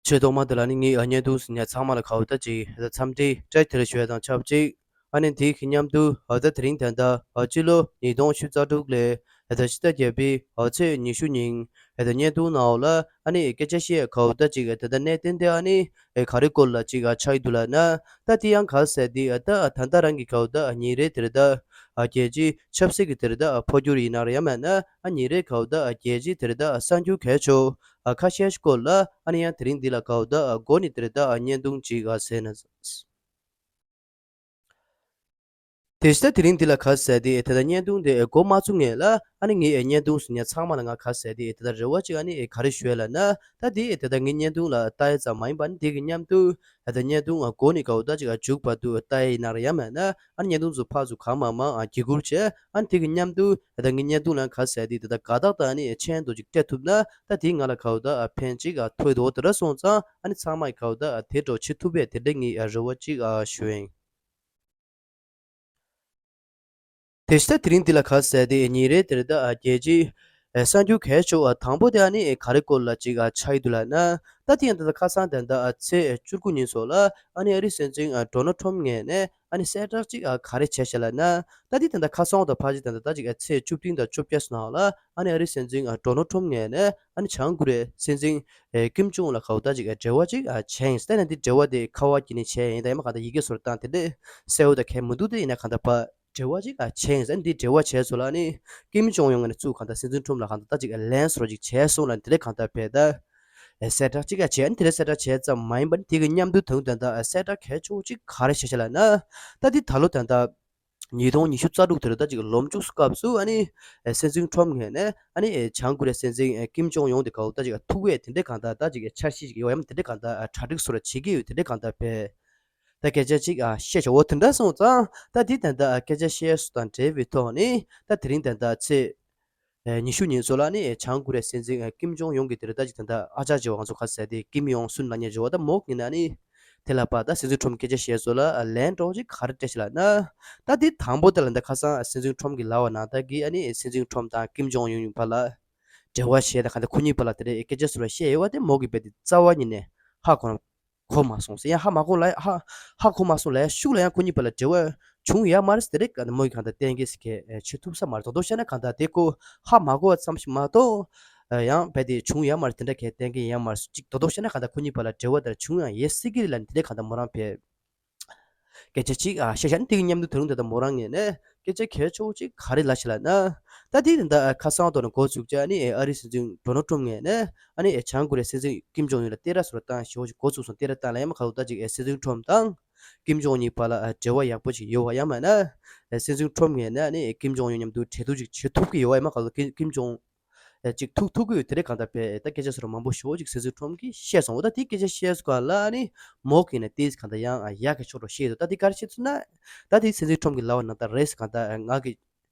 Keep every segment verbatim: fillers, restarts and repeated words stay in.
ཆེས་ཐོག་མ་དེ་ལ་ནི་ངས་ཨ་བརྙན་ཐུང་གཟིགས་མཁན་ཚང་མ་ལ་གའུ་ད་ཅིག་ཨ་ད་འཚམས་འདྲི་བཀྲ་ཤིས་བདེ་ལེགས་ཞུ་ཡ་དང་ཆབས་ཅིག་ཨ་ནི་དེའི་གི་མཉམ་དུ་ཨ་ད་དེ་རིང་ད་ལྟ་ཨ་སྤྱི་ལོ་ཉིས་སྟོང་ཉི་ཤུ་རྩ་དྲུག་ལོའི་ཨ་ད་ཕྱི་ཟླ་བརྒྱད་པའི་ཨ་ཚེས་ཉི་ཤུ་ཉིན་ཨ་ད་བརྙན་ཐུང་ནང་ལ་ཨ་ནི་སྐད་ཆ་བཤད་གའུ་ད་ཅིག་ཨ་ད་ད་གནད་དོན་དེ་ཨ་ནི་ཨེ་ག་རེ་སྐོར་ལ་ཅིག་ཨ་ཆགས་ཡི་འདུག་ལབ་ན། ད་དེ་ཡང་ག་ཟེར་དེ་ཨ་ད་ཨ་ད་ལྟ་རང་གི་གའུ་ད་ཨ་ཉིན་རེ་དེར་ད་ཨ་རྒྱལ་སྤྱིའི་ཆབ་སྲིད་ཀྱི་དེར་ད་ཨ་འཕོ་འགྱུར་ཡིན་ན་རེད། ཡང་མིན་ན་ཨ་ཉིན་རེ་གའུ་ད་ཨ་རྒྱལ་སྤྱིའི་དེར་ད་ཨ་གསར་འགྱུར་གལ་ཆེ་ཨ་ཁ་ཤས་སྐོར་ལ་ཨ་ནི་ཡང་དེ་རིང་འདི་ལ་གའུ་ད་ཨ་འགོ་ནས་དེར་ད་ཨ་བརྙན་ཐུང་ཅིག་ཨ་ཟེར་ན། དེ་ཕྱི་ད་དེ་རིང་འདི་ལ་ག་ཟེར་དེ་དེ་ད་བརྙན་ཐུང་དེ་འགོ་མ་ཚུགས་ངེས་ལ་ཨ་ནི་ངའི་བརྙན་ཐུང་གཟིགས་མཁན་ཚང་མ་ལ་ང་ག་ཟེར་དེ་དེ་ད་རེ་བ་ཅིག་ཨ་ནི་ག་རེ་ཞུ་ཡ་ལབ་ན། ད་དེ་དེ་ད་ངའི་བརྙན་ཐུང་ལ་ལྟ་ཡ་ཙམ་མ་ཡིན་པ་ནི་དེ་གི་མཉམ་དུ་ད་བརྙན་ཐུང་འགོ་ནས་གའུ་ད་ཅིག་མཇུག་བར་དུ་ལྟ་ཡ་ཡིན་ན་རེད། ཡང་མིན་ན་ཨ་ནི་བརྙན་ཐུང་ཚོ་ཕར་ཚུར་གང་མང་མང་བརྒྱུད་སྐུར་བྱས། ཨ་ནི་དེ་གི་མཉམ་དུ་ད་ངའི་བརྙན་ཐུང་ལ་ག་ཟེར་དེ་དེ་ད་དགའ་རྟགས་ད་ཨ་ནི་མཆན་དུ་ཅིག་སྤྲད་ཐུབ་ན་ད་དེ་ང་ལ་གའུ་ད་ཕན་ཅིག་ཐོགས་འདུག་དེ་འདྲ་སོང་ཙང་ཨ་ནི་ཚང་མ་གའུ་ད་དེ་འདྲ་བྱེད་ཐུབ་པའི་དེ་འདྲ་ངའི་རེ་བ་ཅིག་ཞུ་ཡིན། དེ་ཕྱི་ད་དེ་རིང་འདི་ལ་ག་ཟེར་དེ་ཉིན་རེ་དེར་ད་རྒྱལ་སྤྱིའི་གསར་འགྱུར་གལ་ཆེ་བ་དང་པོ་དེ་ཨ་ནི་ག་རེ་སྐོར་ལ་ཅིག་ཆགས་ཡི་འདུག་ལབ་ན། ད་དེ་ཡང་ད་ལྟ་ཁ་སང་དེ་ད་ཚེས་བཅུ་དགུ་ཉིན་སོགས་ལ་ཨ་ནི་ཨ་རིའི་སྲིད་འཛིན་ཌོ་ནལ་ཊམ་ངོས་ནས་ཨ་ནི་གསལ་བསྒྲགས་ཅིག་ག་རེ་བྱས་ཤག་ལབ་ན། ད་དེ་ད་ལྟ་ཁ་སང་དང་ཕལ་ཆེར་ད་ད་ད་ཅིག་ཚེས་བཅུ་བདུན་དང་བཅོ་བརྒྱད་སོགས་ནང་ལ་ཨ་ནི་ཨ་རིའི་སྲིད་འཛིན་ཌོ་ནལ་ཊམ་ངོས་ནས་ཨ་ནི་བྱང་ཀོ་རི་ཡའི་སྲིད་འཛིན་ཀིམ་ཇོང་ལ་གའུ་ད་ཅིག་འབྲེལ་བ་ཅིག་བྱས་ཡིན། ད་ནི་འདི་འབྲེལ་བ་དེ་ཁ་བ་གྱི་ནས་བྱས་ཡིན། ད་ཡིན་མ་གང་ལྟར་ཡི་གེ་སོར་བཏང་དེ་འདྲས་གསལ་བོ་ད་གས་མི་འདུག་དེ་ཡིན་ན་གང་ལྟར་ཕར་འབྲེལ་བ་ཅིག་བྱས་ཡིན། ད་ནི་འདི་འབྲེལ་བ་བྱས་ཚོ་ལ་ནི་ཀིམ་ཇོང་ཡོང་ནས་ཚུར་གང་ལྟར་སྲིད་འཛིན་ཊམ་ལ་གང་ལྟར་ད་ཅིག་ལན་སོར་ཅིག་བྱས་སོང་ལ་དེ་འདྲས་གང་ལྟར་བས་ད་གསལ་བསྒྲགས་ཅིག་བྱས། ཨ་ནི་དེ་འདྲས་གསལ་བསྒྲགས་བྱས་ཙམ་མ་ཡིན་པ་ནི་དེ་གི་མཉམ་དུ་དང་ད་ད་གསལ་བསྒྲགས་གལ་ཆེ་བོ་ཅིག་ག་རེ་བྱས་ཤག་ལབ་ན། ད་འདི་ད་ལོ་ད་ད་ཉིས་སྟོང་ཉི་ཤུ་རྩ་དྲུག་དེར་ད་ཅིག་ལོ་མཇུག་སྐབས་སུ་ཨ་ནི་སྲིད་འཛིན་ཊམ་ངོས་ནས་ཨ་ནི་བྱང་ཀོ་རི་ཡའི་སྲིད་འཛིན་ཀིམ་ཇོང་ཡོང་དེ་གའུ་ད་ཅིག་ཐུག་པའི་དེ་འདྲས་གང་ལྟར་ད་ཅིག་འཆར་གཞི་ཅིག་ཡོད་ཡམ། དེ་འདྲས་གང་ལྟར་གྲ་སྒྲིག་སོགས་བྱེད་ཀྱི་ཡོད། དེ་འདྲས་གང་ལྟར་བས་ད་སྐད་ཆ་ཅིག་བཤད་ཤག་འོ་དེ་འདྲ་སོང་ཙང་ད་འདི་ད་ད་སྐད་ཆ་བཤད་སོགས་དང་འབྲེལ་བའི་ཐོག་ནས་ད་དེ་རིང་ད་ད་ཚེས་ཉི་ཤུ་ཉིན་སོགས་ལ་ནི་བྱང་ཀོ་རི་ཡའི་སྲིད་འཛིན་ཀིམ་ཇོང་ཡོང་གི་དེར་ད་ཅིག་ད་ལྟ་ཨ་ཅག་ཅེས་པ་ང་ཚོ་ག་ཟེར་དེ་ཀིམ་ཡོང་སུན་ལབ་མཁན་ཅེས་པ་ད་མོག་ཡིན་ན་ནི་དེ་ལ་པ་ད་སྲིད་འཛིན་ཊམ་སྐད་ཆ་བཤད་སོགས་ལ་ལན་སྤྲོ་ཅིག་ག་རེ་སྤྲད་ཤག་ལབ་ན། ད་དེ་དང་པོ་དེ་ལ་ད་ཁ་སང་སྲིད་འཛིན་ཊམ་གྱིས་ལབ་པ་ནང་ལྟར་གྱི་ཨ་ནི་སྲིད་འཛིན་ཊམ་དང་ཀིམ་ཇོང་ཡོང་བར་ལ་འབྲེལ་བ་བྱས་ད་ག་ད་ཁོ་གཉིས་བར་ལ་དེ་འདྲའི་སྐད་ཆ་སོགས་ལ་བཤད་ཡོད་པ་དེ་མོག་གི་རྦད་དེ་རྩ་བ་ཉིད་ནས་ཧ་གོ་གོ་མ་སོང་ཟེར། ཡང་ཧ་མ་གོ་ལ་ཧ་ཧ་གོ་མ་སོང་ལ་ཡང་ཤུགས་ལ་ཡང་ཁོ་གཉིས་བར་ལ་འབྲེལ་བ་བྱུང་ཡོད་མ་རེད་ཟེར། དེ་རེད་ག་ནས་མོ་ཡིས་གང་ལྟར་གཏན་འཁེལ་ཟེར་མཁན་བྱེད་ཐུབ་ས་མ་རེད། དོ་དོ་བཤད་ན་གང་ལྟར་དེ་ཁོ་ཧ་མ་གོ་བ་ཙམ་ཞིག་མ་གཏོགས་ཡང་རྦད་དེ་བྱུང་ཡོད་མ་རེད། དེ་འདྲ་གས་གཏན་འཁེལ་ཡོད་མ་རེད། ཅིག་དོ་དོ་བཤད་ན་གང་ལྟར་ཁོ་གཉིས་བར་ལ་འབྲེལ་བ་དེ་འདྲ་བྱུང་ཡང་ཡོད་སྲིད་ཀྱི་རེད་ལབ་ནས་དེ་འདྲ་གང་ལྟར་མོ་རང་བས་སྐད་ཆ་ཅིག་ཨ་བཤད་བྱས་ནས་དེ་གི་མཉམ་དུ་ད་རུང་ད་ལྟ་མོ་རང་ངོས་ནས་སྐད་ཆ་གལ་ཆེ་བོ་ཅིག་ག་རེ་ལབ་ཤག་ལབ་ན། ད་དེ་ད་ལྟ་ཁ་སང་ཐོག་ནས་འགོ་བཙུགས་བྱས་ནས་ཨ་རིའི་སྲིད་འཛིན་ཌོ་ནལ་ཊམ་ངོས་ནས་ཨ་ནི་བྱང་ཀོ་རི་ཡའི་སྲིད་འཛིན་ཀིམ་ཇོང་ཡུན་ལ་བསྟན་ར་སོགས་བཏང་ཞེ་པོ་ཅིག་འགོ་བཙུགས་སོང་། བསྟན་ར་བཏང་ལ་ཡང་མ་ག་ལོ་ད་ཅིག་སྲིད་འཛིན་ཊམ་དང་ཀིམ་ཇོང་གཉིས་བར་ལ་འབྲེལ་བ་ཡག་པོ་ཅིག་ཡོད་པ་ཡང་མིན་ན་སྲིད་འཛིན་ཊམ་ངོས་ནས་ཨ་ནི་ཀིམ་ཇོང་ཡུན་མཉམ་དུ་གྲོས་བསྡུར་ཅིག་བྱེད་ཐུབ་ཀྱི་ཡོད་པ་ཡང་མ་ག་ལོ་ཀིམ་ཀིམ་ཇོང་ཨེ་ཅིག་ཐུག་ཐུག་གི་ཡོད། དེ་རེད་གང་ལྟར་བས་ད་སྐད་ཆ་ཟེར་མང་པོ་ཞེ་པོ་ཅིག་སྲིད་འཛིན་ཊམ་གྱིས་བཤད་སོང་། འོ་ད་དེ་སྐད་ཆ་བཤད་སོང་ག་ལ་ནི་མོག་གིས་ནི་དེ་གང་ལྟར་ཡང་ཡག་གི་ཕྱོགས་རུ་བཤད་འདུག་ད་དེ་ག་རེ་བཤད་ཚུལ་ན་ད་དེ་སྲིད་འཛིན་ཊམ་གྱིས་ལབ་པ་ནང་ལྟར་རེད་ཟེར། གང་ལྟར་ང་གི་ད་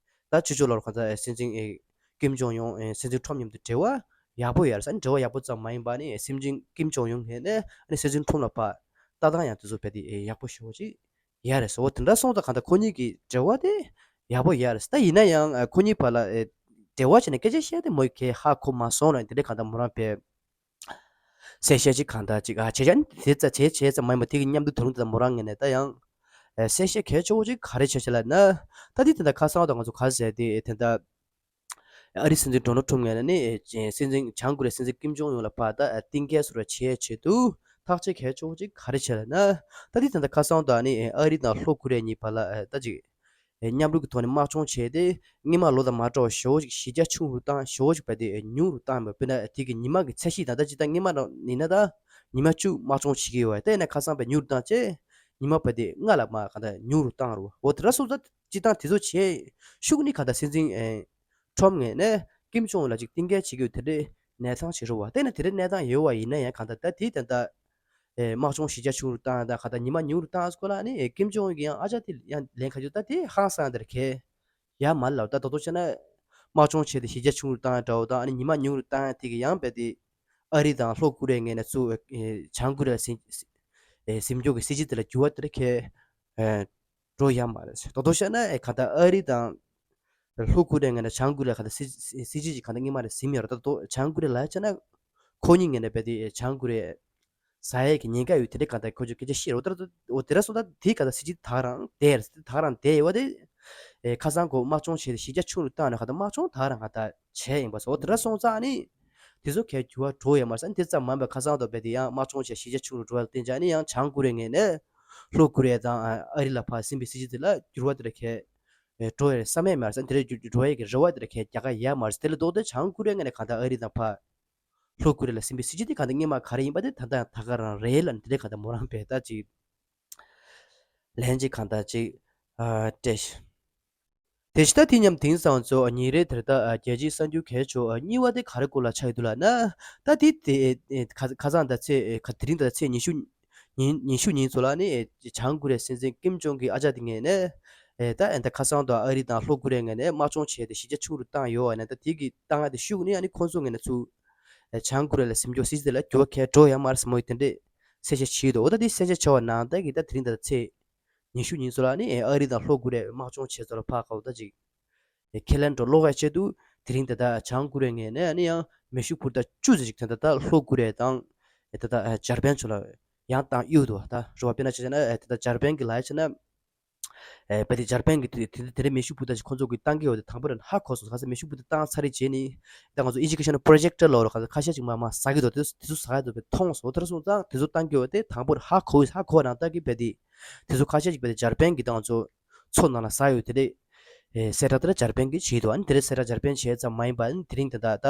ཅོ་ཅོ་ལོར་གང་ལྟར་སྲིད་འཛིན་ཨེ་ཀིམ་ཇོང་ཡོང་ཨེ་སྲིད་འཛིན་ཊམ་མཉམ་དུ་འབྲེལ་བ་ཡག་པོ་ཡོད་རེད་ཟེར། འབྲེལ་བ་ཡག་པོ་ཙམ་མ་ཡིན་པ་ནི་སྲིད་འཛིན་ཀིམ་ཇོང་ཡོང་ངེས་ནས་ནི་སྲིད་འཛིན་ཊམ་ལ་ཕར་ལྟ་སྟངས་ཡང་དེ་ཚོ་བས་དེ་ཡག་པོ་ཞེ་པོ་ཅིག་ཡག་རེད་ཟེར། འོ་དེ་འདྲ་སོང་ཙང་གང་ལྟར་ཁོ་གཉིས་ཀྱི་འབྲེལ་བ་དེ་ཡག་པོ་ཡོད་རེད་ཟེར། ད་ཡིན་ན་ཡང་ཨ་ཁོ་གཉིས་བར་ལ་ཨེ་འབྲེལ་བ་བྱས་ནས་སྐད་ཆ་བཤད་དེ་མོ་གིས་ཧ་གོ་མ་སོང་ལ་དེ་འདྲ་གང་ལྟར་མོ་རང་བས་གསལ་བཤད་ཅིག་གང་ལྟར་ཅིག་ཨ་བྱས་བྱས་ནས་དེ་ཙ་བྱས་བྱས་ཙམ་མ་ཡིན་པ་དེ་གི་མཉམ་དུ་ད་རུང་དེ་ལྟར་མོ་རང་ངོས་ནས་ད་ཡང་ཨེ་གསལ་བཤད་གལ་ཆེ་བོ་ཅིག་ག་རེ་བྱས་ཤག་ལབ་ན། ད་དེ་དེ་འདྲ་ཁ་སང་དང་ང་ཚོ་ག་ཟེར་དེ་དེ་འདྲ། ཨ་རིའི་སྲིད་འཛིན་ཌོ་ནལ་ཊམ་ངོས་ནས་ནི་སྲིད་འཛིན་བྱང་ཀོ་རི་ཡའི་སྲིད་འཛིན་ཀིམ་ཇོང་ཡུན་ལ་ཕར་ད་གཏིང་སྐྱེལ་སོགས་ར་བྱེད་ཆེད་དུ་ཐག་གཅོད་གལ་ཆེ་བོ་ཅིག་ག་རེ་བྱས་ལབ་ན། ད་དེ་ད་ལྟ་ཁ་སང་དང་ནི་ཨ་རི་དང་ལྷོ་ཀོ་རི་ཡ་གཉིས་བར་ལ་ད་ཅིག་མཉམ་རུབ་ཀྱི་ཐོག་ནས་དམག་སྦྱོང་བྱས་ཏེ་སྔོན་མ་ལོ་དང་མ་འདྲ་བ་ཞེ་པོ་ཅིག་གཞི་རྒྱ་ཆུང་རུ་བཏང་ཞེ་པོ་ཅིག་བས་དེ་ཉུང་རུ་བཏང་བས། དཔེར་ན་དེ་གི་ཉི་མ་གི་ཚད་གཞི་དང་ད་ཅིག་ད་སྔོན་མ་ནང་ཡིན་ན་ད་ཉི་མ་བཅུ་དམག་སྦྱོང་བྱེད་ཀྱི་ཡོད་པ་དེ་ཡིན་ན་ཁ་སང་བས་ཉུང་རུ་བཏང་བྱས་ཉི་མ་བས་དེ་ལྔ་ལ་མར་གང་ལྟར་ཉུང་རུ་བཏང་རུ་བ། འོ་དེ་འདྲ་སོང་ཙང་། སྤྱིར་བཏང་དེ་ཚོ་བྱས་ཤུགས་ནི་གང་ལྟར་སྲིད་འཛིན་ཨེ་ཊམ་ངོས་ནས་ཀིམ་ཇོང་ལ་ཅིག་གཏིང་སྐྱེལ་བྱེད་རྒྱུ་དེ་འདྲའི་གནས་སྟངས་ཤིག་རེད་བ། དེ་ནི་དེ་འདྲའི་གནས་སྟངས་ཡོད་བ་ཡིན་ན་ཡང་གང་ལྟར་ད་དེའི་ད་ལྟ་ཨེ་དམག་སྦྱོང་གཞི་རྒྱ་ཆུང་རུ་བཏང་དང་གང་ལྟར་ཉི་མ་ཉུང་རུ་བཏང་སྐོར་ལ་ནི་ཨེ་ཀིམ་ཇོང་གི་ཡང་ཨ་ཅག་དེ་ཡང་ལན་ཁ་རྒྱུ་ད་དེ་ཧང་སང་དེར་གས་ཡ་མ་ལབ། ད་ད་དུང་བྱས་ན་དམག་སྦྱོང་བྱས་ཏེ་གཞི་རྒྱ་ཆུང་རུ་བཏང་འདྲ་བོ་དང་ཨ་ནི་ཉི་མ་ཉུང་རུ་བཏང་དེ་གི་ཡང་རྦད་དེ་ཨ་རི་དང་ལྷོ་ཀོ་རི་ཡ་ངོས་ནས་ཚུར་ཨེ་བྱང་ཀོ་རི་ཡ་ལ་ཟིན་ཨེ་ཟིན་སྐྱོ་གི་སྲིད་ཇུས་དེ་ལ་འགྱུར་བ་དེར་གས་ཨེ་འགྲོ་ཡ་མ་རེད། ད་དུང་བཤད་ན་ཨེ་ག་ད་ཨ་རི་དང་ལྷོ་ཀོ་རི་ཡ་ངོས་ནས་བྱང་ཀོ་རི་ཡ་ག་ད་སྲིད་སྲིད་ཇུས་ཀྱི་ག་ད་སྔོན་མ་རེད་ཟིན་མེད་རེད། ད་དུང་བྱང་ཀོ་རི་ཡ་ལ་བྱས་ན་ཁོ་གཉིས་ངོས་ནས་རྦད་དེ་བྱང་ཀོ་རི་ཡ་ ཟ་ཡས་ཀྱི་ཉེན་ཁ་ཡོད་དེ་འདྲའི་གང་ལྟར་ཁོ་ཚོས་སྐད་ཆ་བཤད་རོགས་ད་འོ་དེ་འདྲ་སོང་ད་དེའི་གང་ལྟར་སྲིད་སྤྱི་ད་ག་རང་བསྡད་ད་ག་རང་བསྡད་ཡོད་པ་དེ་ཨེ་ཁ་སང་ཁོ་དམག་སྦྱོང་བྱས་ཏེ་གཞི་རྒྱ་ཆུང་རུ་བཏང་ནས་གང་ལྟར་དམག་སྦྱོང་ད་ག་རང་གང་ལྟར་བྱས་ཡིན་པ་སོང་འོ་དེ་འདྲ་སོང་ཙང་ནི་དེ་ཚོ་གས་འགྱུར་བ་འགྲོ་ཡོད་མ་རེད་ས་ནི་དེ་ཙམ་མ་ཡིན་པ་ཁ་སང་དུ་བས་དེ་ཡང་དམག་སྦྱོང་བྱས་གཞི་རྒྱ་ཆུང་རུ་འགྲོ་བ་ལ་བརྟེན་བྱས་ནི་ཡང་བྱང་ཀོ་རི་ཡ་ངོས་ནས་ལྷོ་ཀོ་རི་ཡ་དང་ཨ་རི་ལ་ཕར་སྲིད་པའི་སྲིད་ཇུས་དེ་ལ་འགྱུར་བ་དེ་འདྲ་གས་འགྲོ་ཡ་རེད་བསམ་ཡས་མ་རེད་ས་ནི་དེ་འདྲ་འགྱུར་འགྲོ་ཡ་གི་རེ་བ་དེ་འདྲ་གས་རྒྱག་ག་ཡ་མ་རེད་ས་དེ་ལ་ལྡོག་སྟེ་བྱང་ཀོ་རི་ཡ་ངོས་ནས་གང་ལྟར་ཨ་རི་དང་ཕར། ལྷོ་ཀོ་རི་ཡ་ལ་སྲིད་པའི་སྲིད་ཇུས་དེ་གང་ལྟར་སྔོན་མ་ག་རེ་ཡིན་པ་དེ་ད་ལྟ་ད་ག་རང་རེད་ལ་དེ་འདྲའི་གང་ལྟར་མོ་རང་བས་ད་ཅིག་ལན་ཅིག་གང་ལྟར་ཅིག་ཨ་སྤྲད་ཤག་དེ་ཕྱི་ད་དེ་མཉམ་དེང་སང་ཚོ་ཉིན་རེ་དེར་ད་རྒྱལ་སྤྱིའི་གསར་འགྱུར་གལ་ཆེ་ཤོས་གཉིས་པ་དེ་ག་རེ་སྐོར་ལ་ཆགས་ཡོད་འདུག་ལབ་ན། ད་དེ་དེ་ཁ་ཁ་སང་ད་ཚེས་ཁ་དེ་རིང་ད་ཚེས་ཉི་ཤུ་ཉིན་ཉི་ཤུ་ཉིན་ཚོ་ལ་ནི་བྱང་ཀོ་རི་ཡའི་སྲིད་འཛིན་ཀིམ་ཇོང་གི་ཨ་ཅག་དེ་ངོས་ནས་ད་ད་ཁ་སང་དུ་ཨ་རི་དང་ལྷོ་ཀོ་རི་ཡ་ངོས་ནས་དམག་སྦྱོང་བྱས་ཏེ་གཞི་རྒྱ་ཆུང་རུ་བཏང་ཡོད་པ་ནས་ད་དེ་གི་བཏང་ཡ་དེ་ཤུགས་ནི་ཨ་ནི་ཁོང་ཚོ་ངོས་ནས་ཚུར། བྱང་ཀོ་རི་ཡ་ལ་ཟིན་སྐྱོང་སྲིད་ཇུས་དེ་ལ་འགྱུར་བ་གང་ཡང་འགྲོ་ཡ་མ་རེད་ཟེར་མོ་ཡི་དེ་འདྲས་གསལ་བཤད་བྱས་འདུག་འོ་ད་དེ་གསལ་བཤད་བྱས་པ་ནང་ལྟར་གྱི་ད་དེ་རིང་ད་ཚེས་ཉི་ཤུ་ཉིན་ཚོ་ལ་ནི་ཨ་རི་དང་ལྷོ་ཀོ་རི་ཡའི་དམག་སྦྱོང་བྱས་ཚོ་ལ་ཕར་ཁ་འོ་ད་ཅིག་ཁས་ལེན་འགྲོ་ཀློག་ཡ་ཆེད་དུ་དེ་རིང་ད་ལྟ་བྱང་ཀོ་རི་ཡ་ངོས་ནས་ནི་ཡང་མེ་ཤུགས་འཕུར་མདའ་བཅུ་ཙམ་ཅིག་དེ་ད་ལྟ་ལྷོ་ཀོ་རི་ཡ་དང་ད་ལྟ་འཇར་པན་ཚོ་ལ་ཡང་བཏང་གཡུག་འདུག་ད་རུ་བ་དཔེར་ན་ཆ་བཞག་ན་ད་ལྟ་འཇར་པན་གྱི་ལ་ཡ་ཆ་ན། ཨེ་བས་དེ་འཇར་པན་གྱི་དེ་དེ་དེ་རིང་མེ་ཤུགས་འཕུར་མདའ་ཞིག་ཁོང་ཚོ་གིས་བཏང་གི་ཡོད་དེ་དང་པོ་རང་ཧ་གོ་སོང་ཁ་སང་མེ་ཤུགས་འཕུར་མདའ་བཏང་ཚར་རེ་རྗེས་ནི་ད་ང་ཚོ་ཨིན་ཇི་སྐད་ཆ་ན་པོ་རོ་ཇེག་ཊར་ལབ་རོ་ཁ་སང་ཁ་ཤས་ཅིག་མ་མ་ཟ་གི་འདུག་དེ་དེ་ཚོ་ཟ་གི་འདུག་པས་མཐོང་སོང་དེ་ར་སོང་ཙང་དེ་ཚོ་བཏང་གི་ཡོད་དེ་དང་པོ་རང་ཧ་གོ་ཧ་གོ་བ་ནང་ལྟར་གི་བས་དེ་དེ་ཚོ་ཁ་ཤས་ཅིག་བས་དེ་འཇར་པན་གྱི་ད་ང་ཚོ་མཚོ་ནང་ལ་ཟ་ཡོད་དེ་རེད། ཨེ་གསལ་བསྒྲགས་དེ་ར་འཇར་པན་གྱིས་བྱས་འདུག་ཨ་ནི་དེ་རིང་གསལ་བསྒྲགས་འཇར་པན་བྱས་ཙམ་མ་ཡིན་པ་ཨ་ནི་དེ་རིང་དེ་ད་ད་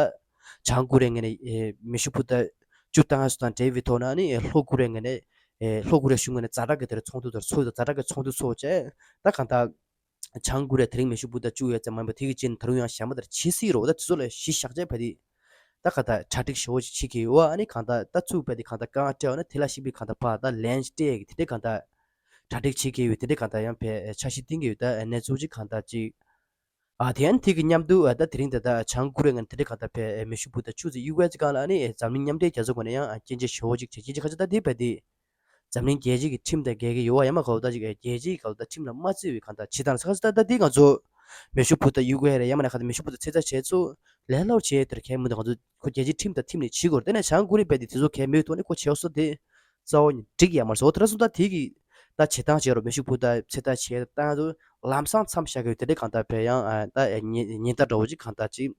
བྱང་ཀོ་རི་ཡ་ངོས་ནས་ཨེ་མེ་ཤུགས་འཕུར་མདའ་བཅུ་བཏང་ཡ་སོགས་དང་འབྲེལ་བའི་ཐོག་ནས་ཨ་ནི་ཨེ་ལྷོ་ཀོ་རི་ཡ་ངོས་ནས། ཨེ་ལྷོ་ཀོ་རི་ཡ་གཞུང་ངོས་ནས་ཛ་དྲག་གི་དེར་ཚོགས་འདུ་དེར་ཚོགས་ཡོད་ཛ་དྲག་གི་ཚོགས་འདུ་ཚོགས་བྱས་ད་གང་ལྟར་བྱང་ཀོ་རི་ཡ་དེ་རིང་མེ་ཤུགས་འཕུར་མདའ་བཅུ་ཡོད་ཙམ་མ་ཡིན་པ་དེ་གི་རྗེས་ནས་ད་རུང་ཡང་གཞན་པ་དེར་བྱེད་སྲིད་རོགས་ད་དེ་ཚོ་ལ་གཞི་བཞག་བྱས་བས་དེ་ད་གང་ལྟར་གྲ་སྒྲིག་ཞེ་པོ་ཅིག་བྱེད་ཀྱི་ཡོད་ཨ་ནི་གང་ལྟར་ད་ཚུགས་བས་དེ་གང་ལྟར་རྐང་སྤྲད་འོ་ན་དེ་ལ་གཞི་བས་གང་ལྟར་ཕར་ད་ལན་སྤྲད་ཀྱི་དེ་འདྲའི་གང་ལྟར་གྲ་སྒྲིག་བྱེད་ཀྱི་ཡོད་དེ་འདྲའི་གང་ལྟར་ཡང་བས་འཆར་གཞི་བཏིང་གི་ཡོད་ད་གནས་ཚུལ་ཅིག་གང་ལྟར་ཅིག་ཨ་དེ་ཡང་དེ་གི་མཉམ་དུ་ཨ་ད་དེ་རིང་ད་ལྟ་བྱང་ཀོ་རི་ཡ་ངོས་ནས་དེ་འདྲའི་གང་ལྟར་བས་མེ་ཤུགས་འཕུར་མདའ་བཅུ་ཙམ་གཡུག་ཡས་ཅིག་གང་ལ་ཨ་ནི་འཛམ་གླིང་མཉམ་འབྲེལ་རྒྱལ་ཚོགས་ངོས་ནས་ཡང་སྐྱོན་བརྗོད་ཞེ་པོ་ཅིག་བྱས་སྐྱོན་བརྗོད་ཁ་ཤས་ད་དེ་བས་དེ་འཛམ་གླིང་རྒྱལ་སྤྱི་གི་ཁྲིམས་དང་འགལ་གྱི་ཡོད་པ་ཡང་མ་གོ་ད་ཅིག་རྒྱལ་སྤྱིའི་སྐབས་ད་ཁྲིམས་ལ་མ་བརྩི་བའི་གང་ལྟར་བྱེད་སྟངས་ཁ་ཤས་ད་ད་དེ་ང་ཚོ་མེ་ཤུགས་འཕུར་མདའ་གཡུག་ཡས་རེད་ཡང་མིན་ན་གང་ལྟར་མེ་ཤུགས་འཕུར་མདའ་ཚེ་ཚད་བྱས་ཚུལ་ལས་སླ་པོ་བྱས་དེར་གལ་མི་འདུག་ང་ཚོ་ཁོ་རྒྱལ་སྤྱིའི་ཁྲིམས་དང་ཁྲིམས་ལས་བྱེད་དགོས་རེད་དེ་ནས་བྱང་ཀོ་རི་ཡ་བས་དེ་དེ་ཚོ་གལ་མེད་དོ་ནི་ཁོ་བྱས་སོ་དེ། རྩ་བ་ནས་འགྲིག་ཡ་མ་རེད་ཟེར། འོ་དེ་འདྲ་སོང་ཙང་དེ་གི་ད་བྱེད་སྟངས་བྱེད་རོགས་མེ་ཤུགས་འཕུར་མདའ་ཚེ་ཐར་བྱས་བཏང་དུས་ལམ་སང་མཚམས་བཞག་གི་ཡོད་དེ་འདྲའི་གང་ལྟར་བས་ཡང་ཨ་ད་ཉེན་ཉེན་བརྡ་འདྲ་བོ་ཅིག་གང་ལྟར་ཅིག་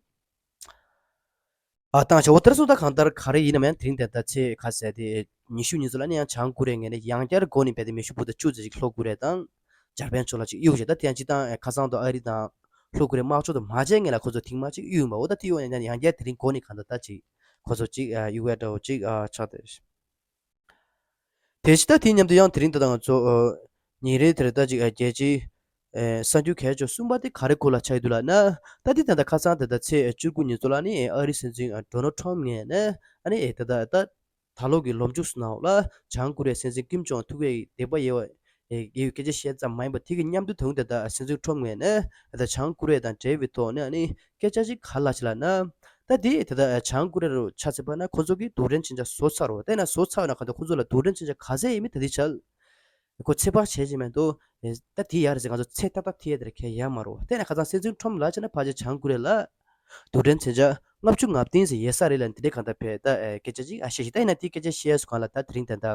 ཨ་བཏང་བྱས། འོ་དེ་འདྲ་སོང་ཙང་གང་ལྟར་ག་རེ་ཡིན་ནམ་ཡང་དེ་རིང་དེ་ད་ཚེས་ཁ་ཟེར་དེ་ཉི་ཤུ་ཉིན་ཚོ་ལ་ནི་ཡང་བྱང་ཀོ་རི་ཡ་ངོས་ནས་ཡང་བསྐྱར་འགོ་ནས་བས་དེ་མེ་ཤུགས་འཕུར་མདའ་བཅུ་ཙམ་ཅིག་ལྷོ་ཀོ་རི་ཡ་དང་འཇར་པན་ཕྱོགས་ལ་ཅིག་གཡུགས་བྱས། ད་དེ་ཡང་སྤྱིར་བཏང་ཁ་སང་དུ་ཨ་རི་དང་ལྷོ་ཀོ་རི་ཡ་དམག་ཕྱོགས་དུ་མ་བྱས་སྔོན་ལ་ཁོ་ཚོ་ཐེངས་མ་ཅིག་གཡུགས་ཡིན་པ། འོ་ད་དེ་ཡོང་ནས་ཡང་བསྐྱར་དེ་རིང་འགོ་ནས་གང་ལྟར་ད་ཅིག་ཁོ་ཚོ་ཅིག་གཡུགས་ཡ་འདྲ་བོ་ཅིག་ཆགས་བསྡད། དེ་ཕྱི་ད་དེ་མཉམ་དུ་ཡང་དེ་རིང་ད་ལྟ་ང་ཚོ་ཨ་ཉིན་རེའི་དེར་ད་ཅིག་ཨ་རྒྱལ་སྤྱིའི་ཨ་གསར་འགྱུར་གལ་ཆེ་གསུམ་པ་དེ་ག་རེ་སྐོར་ལ་ཆགས་ཡོད་འདུག་ལབ་ན། ད་དེ་ད་ལྟ་ཁ་སང་ད་ལྟ་ཚེས་བཅུ་དགུ་ཉིན་ཚོ་ལ་ནི་ཨ་རིའི་སྲིད་འཛིན་ཨ་ཌོ་ནལ་ཊམ་ངོས་ནས་ཨ་ནི་ཨེ་ད་ལྟ་ད་ད་ལོ་གི་ལོ་མཇུག་སུ་ནང་ལ་བྱང་ཀོ་རི་ཡའི་སྲིད་འཛིན་ཀིམ་ཇོང་ཐུག་ཡས་དད་པ་ཡོད་པ་ཨེ་ཡོད་སྐད་ཆ་བཤད་ཙམ་མ་ཡིན་པ་དེ་གི་མཉམ་དུ་ད་རུང་ད་ལྟ་སྲིད་འཛིན་ཊམ་ངོས་ནས་ད་ལྟ་བྱང་ཀོ་རི་ཡ་དང་འབྲེལ་བའི་ཐོག་ནས་ཨ་ནི་སྐད་ཆ་ཅིག་ག་རེ་ལབ་ཅིག་ལབ་ན། ད་དེ་ད་ལྟ་བྱང་ཀོ་རི་ཡ་རུ་ཆ་མཚོན་པ་ན་ཁོ་ཚོ་གིས་རྡུལ་ཕྲན་མཚོན་ཆ་བཟོ་ཚར་རོ། དེ་ན་བཟོ་ཚར་ན་གང་ལྟར་ཁོ་ཚོ་ལ་རྡུལ་ཕྲན་མཚོན་ཆ་ག་ཚད་ཡོད་མེད་ད་དེ་ཆ་ཁོ་ཚོད་དཔག་བྱས་ཀྱི་མེད་དོ། ད་དེ་ཡག་རེད་ཟེར་ང་ཚོ་ཚད་ཏག་ཏག་ཐིག་ཡས་དེར་གལ་ཡོད་མ་རེད། དེ་ན་ཁ་སང་སྲིད་འཛིན་ཊམ་ལབ་བྱས་ན་ཕལ་ཆེར་བྱང་ཀོ་རི་ཡ་ལ་རྡུལ་ཕྲན་མཚོན་ཆ་ལྔ་བཅུ་ང་བདུན་ཟེར་ཡོད་ས་རེད་ལབ་དེ་འདྲའི་གང་ལྟར་བས་ད་སྐད་ཆ་ཅིག་ཨ་བཤད་ཤིག་ད་ཡིན་ན་དེ་སྐད་ཆ་བཤད་སུ་གང་ལ་ད་དེ་རིང་ད་ལྟ།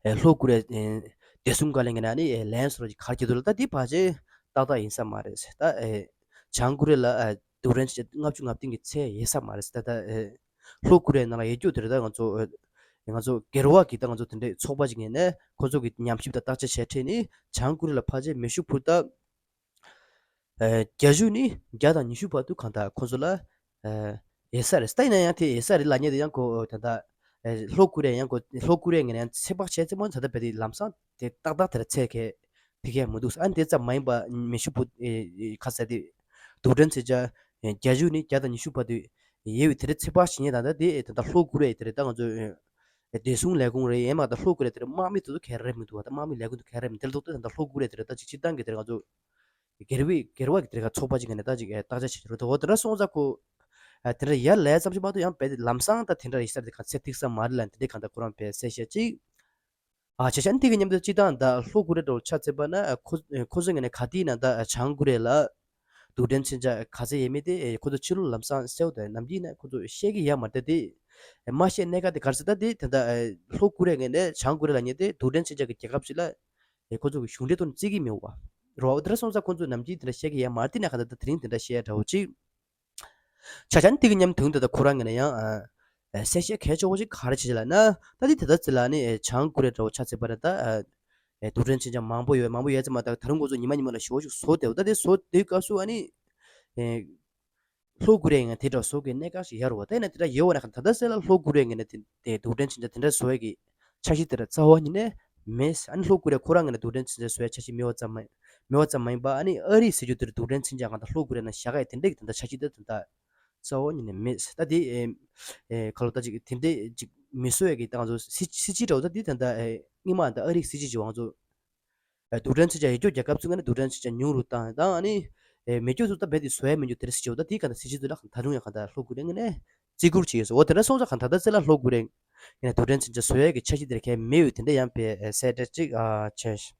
ཨེ་ལྷོ་ཀོ་རི་ཡ་ཨེ་བདེ་སྲུང་བཀའ་བློན་གྱི་ནང་ནས་ཨེ་ལན་སོགས་ཀྱི་གར་གྱི་འདུག་ལ་ད་འདི་ཕལ་ཆེར་ཏག་ཏག་ཡིན་ས་མ་རེད་ཟེར། ད་ཨེ་བྱང་ཀོ་རི་ཡ་ལ་ཨེ་རྡུལ་ཕྲན་ལྔ་བཅུ་ང་བདུན་གྱི་ཚད་ཡོད་ས་མ་རེད་ཟེར། ད་ད་ཨེ་ལྷོ་ཀོ་རི་ཡའི་ནང་ལ་ཡོད་རྒྱུ་དེ་རེད། ད་ང་ཚོ་ཨེ་ང་ཚོ་སྒེར་བ་གི་ད་ང་ཚོ་དེ་འདྲའི་ཚོགས་པ་ཅིག་ངོས་ནས་ཁོ་ཚོ་གི་ཉམས་ཞིབ་དང་བརྟག་དཔྱད་བྱས་འཕྲལ་ནི་བྱང་ཀོ་རི་ཡ་ལ་ཕལ་ཆེར་མེ་ཤུགས་འཕུར་མདའ་ཨེ་བརྒྱད་ཅུ་ནས་བརྒྱ་དང་ཉི་ཤུ་བར་དུ་གང་ལྟར་ཁོ་ཚོ་ལ་ཨེ་ཡོད་ས་རེད། ད་ཡིན་ན་ཡང་དེ་ཡོད་ས་རེད་ལབ་མཁན་དེ་ཡང་ཁོ་ད་ལྟ་ཨེ་ལྷོ་ཀོ་རི་ཡ་ཡང་ཁོ་ལྷོ་ཀོ་རི་ཡ་ངོས་ནས་ཡང་ཚོད་དཔག་བྱས་ཚེ་མོ་ད་ལྟ་བས་དེ་ལམ་སང་དེ་ཏག་ཏག་དེ་ལ་ཚད་གས་ཕ་གིར་མི་འདུག་ཨ་ནི་དེ་ཙམ་མ་ཡིན་པ་མེ་ཤུགས་འཕུར་ཨེ་ཨེ་ག་ཟེར་དེ་རྡུལ་ཕྲན་མཚོན་ཆ་ཨེ་བརྒྱད་ཅུ་ནས་བརྒྱ་དང་ཉི་ཤུ་བར་དུ་ཡོད་པའི་དེ་རེད། ཚོད་དཔག་བྱེད་མཁན་ད་ལྟ་དེ་ད་ལྟ་ལྷོ་ཀོ་རི་ཡ་དེ་རེད། ད་ང་ཚོ་ཨེ་བདེ་སྲུང་ལས་ཁུངས་རེད། ཡང་མ་ད་ལྷོ་ཀོ་རི་ཡ་དེ་རེད། དམག་མི་དེ་ཚོ་ག་རེ་མི་འདུག་ད་དམག་མི་ལས་ཁུངས་དེ་ག་རེ་མི་འདུག་དེ་ལ་ཐུག་དུས་ད་ལྷོ་ཀོ་རི་ཡ་དེ་རེད། ད་ཅིག་སྤྱིར་བཏང་གི་དེ་རེད། ང་ཚོ་སྒེར་བའི་སྒེར་བ་གི་དེ་རེད། ཚོགས་པ་ཅིག་ངོས་ནས་ད་ཅིག་ཨེ་བརྟག་དཔྱད་བྱེད་ཀྱི་རེད། འོ་དེ་འདྲ་སོང་ཙང་ཁོ་ཨ་དེ་འདྲ་ཡར་ལས་ཙམ་ཞིག་མ་གཏོགས་ཡང་བས་ལམ་སང་ད་དེ་འདྲ་ཡིན་ས་རེད། ག་ཚད་ཐིག་ས་མ་རེད་ལབ་དེ་འདྲའི་གང་ལྟར་ཁོ་རང་བས་གསལ་བཤད་ཅིག་ཨ་བྱས་ཤག་དེ་གི་མཉམ་དུ་སྤྱིར་བཏང་ད་ལྷོ་ཀོ་རི་ཡ་འདྲ་བོ་ཆ་མཚོན་པ་ན་ཨ་ཁོ་ཁོ་ཚོའི་ངོས་ནས་ག་དུས་ན་ད་བྱང་ཀོ་རི་ཡ་ལ་རྡུལ་ཕྲན་མཚོན་ཆ་ག་ཚད་ཡོད་མེད་དེ་ཁོ་ཚོ་ཕྱི་ལོགས་ལམ་སང་གསལ་བོ་དང་ནམ་རྒྱུན་ན་ཁོ་ཚོ་བཤད་ཀྱི་ཡོད་མ་རེད། ད་དེ་ མ་བཤད་གནད་འགག་དེ་ག་རེ་ཟེར་ད་དེ་ད་ལྟ་ལྷོ་ཀོ་རི་ཡ་ངོས་ནས་བྱང་ཀོ་རི་ཡ་ལབ་མཁན་དེ་རྡུལ་ཕྲན་མཚོན་ཆ་གི་རྒྱལ་ཁབ་ཅིག་ལ་ཁོ་ཚོ་གི་གཞུང་འབྲེལ་ཐོག་ནས་བརྩི་གི་མེད་པ་རེད་བ། དེ་འདྲ་སོང་ཙང་ཁོ་ཚོ་ནམ་རྒྱུན་དེ་འདྲ་བཤད་གི་ཡོད་མ་རེད། དེ་ན་ག་ད་དེ་རིང་དེ་འདྲ་བཤད་འདྲ་བོ་ཅིག་ཆ་བཞག་ནི་དེ་གི་མཉམ་དུ་ད་ལྟ་ཁོ་རང་ངོས་ནས་ཡང་ཨ་ཨ་གསལ་བཤད་གལ་ཆེ་བོ་ཞིག་ག་རེ་བྱེད་ལབ་ན། ད་དེ་དེ་ལྟར་ཟེར་ལབ་ནི་ཨ་བྱང་ཀོ་རི་ཡ་འདྲ་བོ་ཆ་བཞག་པ་རེད་ད། ཨ་ཨ་རྡུལ་ཕྲན་མཚོན་ཆ་མང་པོ་ཡོད། མང་པོ་ཡོད་ཙམ་མ་ཐག་ད་རུང་ཁོ་ཚོ་ཉི་མ་ཉི་མ་ལ་ཞེ་པོ་ཞིག་བཟོ་བསྡད་ཡོད། ད་དེ་བཟོ་དེའི་སྐབས་སུ་ཨ་ནི་ཨ་ལྷོ་ཀོ་རི་ཡ་ཡང་དེ་འདྲ་བཟོ་གི་གནད་འགག་ཞིག་ཡོད་རེད་བ། ད་ཡིན་ན་དེ་འདྲ་ཡོད་པ་ན་ག་ད་ལྟ་གསལ་ལ་ལྷོ་ཀོ་རི་ཡ་ངོས་ནས་དེ་དེ་རྡུལ་ཕྲན་མཚོན་ཆ་དེ་འདྲ་བཟོ་ཡ་གི་འཆར་གཞི་དེ་འདྲ་རྩ་བ་ཉིད་ནས་མེད། ཨ་ནི་ལྷོ་ཀོ་རི་ཡ་ཁོ་རང་ངོས་ནས་རྡུལ་ཕྲན་མཚོན་ཆ་བཟོ་ཡ་འཆར་གཞི་མེད་པ་ཙམ་མ་མེད་པ་ཙམ་མ་ཡིན་པ། ཨ་ནི་ཨ་རི་ཟེར་རྒྱུ་དེར་རྡུལ་ཕྲན་མཚོན་ཆ་གང་ལྟར་ལྷོ་ཀོ་རི་ཡ་ནང་བཞག་ཡ་དེ་འདྲ་གི་ད་ལྟ་འཆར་གཞི་དེ་ད་ལྟ་རྩ་བ་ཉིད་ནས་མེད། ད་དེ་ཨེ་ཨེ་ག་ལོ་ད་ཅིག་དེ་འདྲ་ཅིག་མི་བཟོ་ཡ་གི་ད་ང་ཚོ་སྲིད་སྲིད་ཇུས་འདྲ་བོ་ད་དེ་ད་ལྟ་ཨེ་སྔོན་མ་ད་ཨ་རིའི་སྲིད་ཇུས་ཀྱི་ང་ཚོ་རྡུལ་ཕྲན་མཚོན་ཆ་ཡོད་རྒྱུ་རྒྱལ་ཁབ་ཚོའི་ངོས་ནས་རྡུལ་ཕྲན་མཚོན་ཆ་ཉུང་རུ་བཏང་དང་། ཨ་ནི་མེད་རྒྱུ་ཚོ་ད་རྦད་དེ་བཟོ་ཡ་མེད་རྒྱུ་དེ་འདྲ་སྲིད་ཇུས་འདུག་ལ། ད་རུང་ཡང་གང་ལྟར་ལྷོ་ཀོ་རི་ཡ་ངོས་ནས་བརྩི་བཀུར་བྱེད་ཡོད་ཟེར། འོ་དེ་འདྲ་སོང་ཙང་གང་ལྟར་ད་ཟེར་ལ་ལྷོ་ཀོ་རི་ཡ་ངོས་ནས་རྡུལ་ཕྲན་མཚོན་ཆ་བཟོ་ཡ་གི་འཆར་གཞི་དེ་འདྲ་གང་ཡང་མེད་ཡོད། དེ་འདྲ་ཡང་དཔེ་གསལ་བསྒྲགས་ཅིག་བྱས།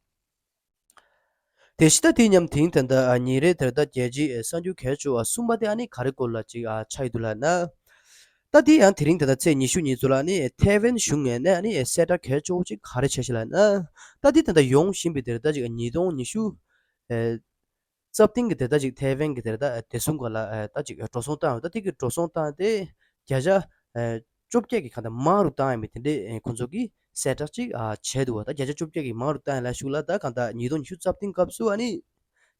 དེ་བཞིན་ད་དེ་མཉམ་དེང་ད་ལྟ་ཉིན་རེ་དེར་ད་རྒྱལ་སྤྱིའི་གསར་འགྱུར་གལ་ཆེ་བ་གསུམ་པ་དེ་ཨ་ནི་ག་རེ་སྐོར་ལ་ཅིག་ཆགས་ཡོད་འདུག་ལབ་ན། ད་དེ་ཡང་དེ་རིང་ད་ལྟ་ཚེས་ཉི་ཤུ་ཉིན་ཚོ་ལ་ནི་ཐའེ་ཝན་གཞུང་ངོས་ནས་ནི་གསལ་བསྒྲགས་གལ་ཆེ་བོ་ཅིག་ག་རེ་བྱས་ཤག་ལབ་ན། ད་དེ་ད་ལྟ་ཡོང་བཞིན་པའི་དེར་ད་ཅིག་ཉིས་སྟོང་ཉི་ཤུ་རྩ་བདུན་གྱི་དེར་ད་ཅིག་ཐའེ་ཝན་གྱི་དེར་ད་བདེ་སྲུང་སྒང་ལ་ད་ཅིག་འགྲོ་སོང་བཏང་ཡོད། ད་དེ་གི་འགྲོ་སོང་བཏང་དེ་བརྒྱ་ཆ་བཅོ་བརྒྱད་ཀྱི་གང་ལྟར་མང་རུ་བཏང་ཡོད་མེད་དེ་འདྲའི་ཁོང་ཚོ་གིས་གསལ་བསྒྲགས་ཅིག་བྱས་འདུག་བ། ད་བརྒྱ་ཆ་བཅོ་བརྒྱད་ཀྱི་མང་རུ་བཏང་ཡོད་ལ་ཞུགས་ལ། ད་གང་ལྟར་ཉིས་སྟོང་ཉི་ཤུ་རྩ་བདུན་སྐབས་སུ་ཨ་ནི་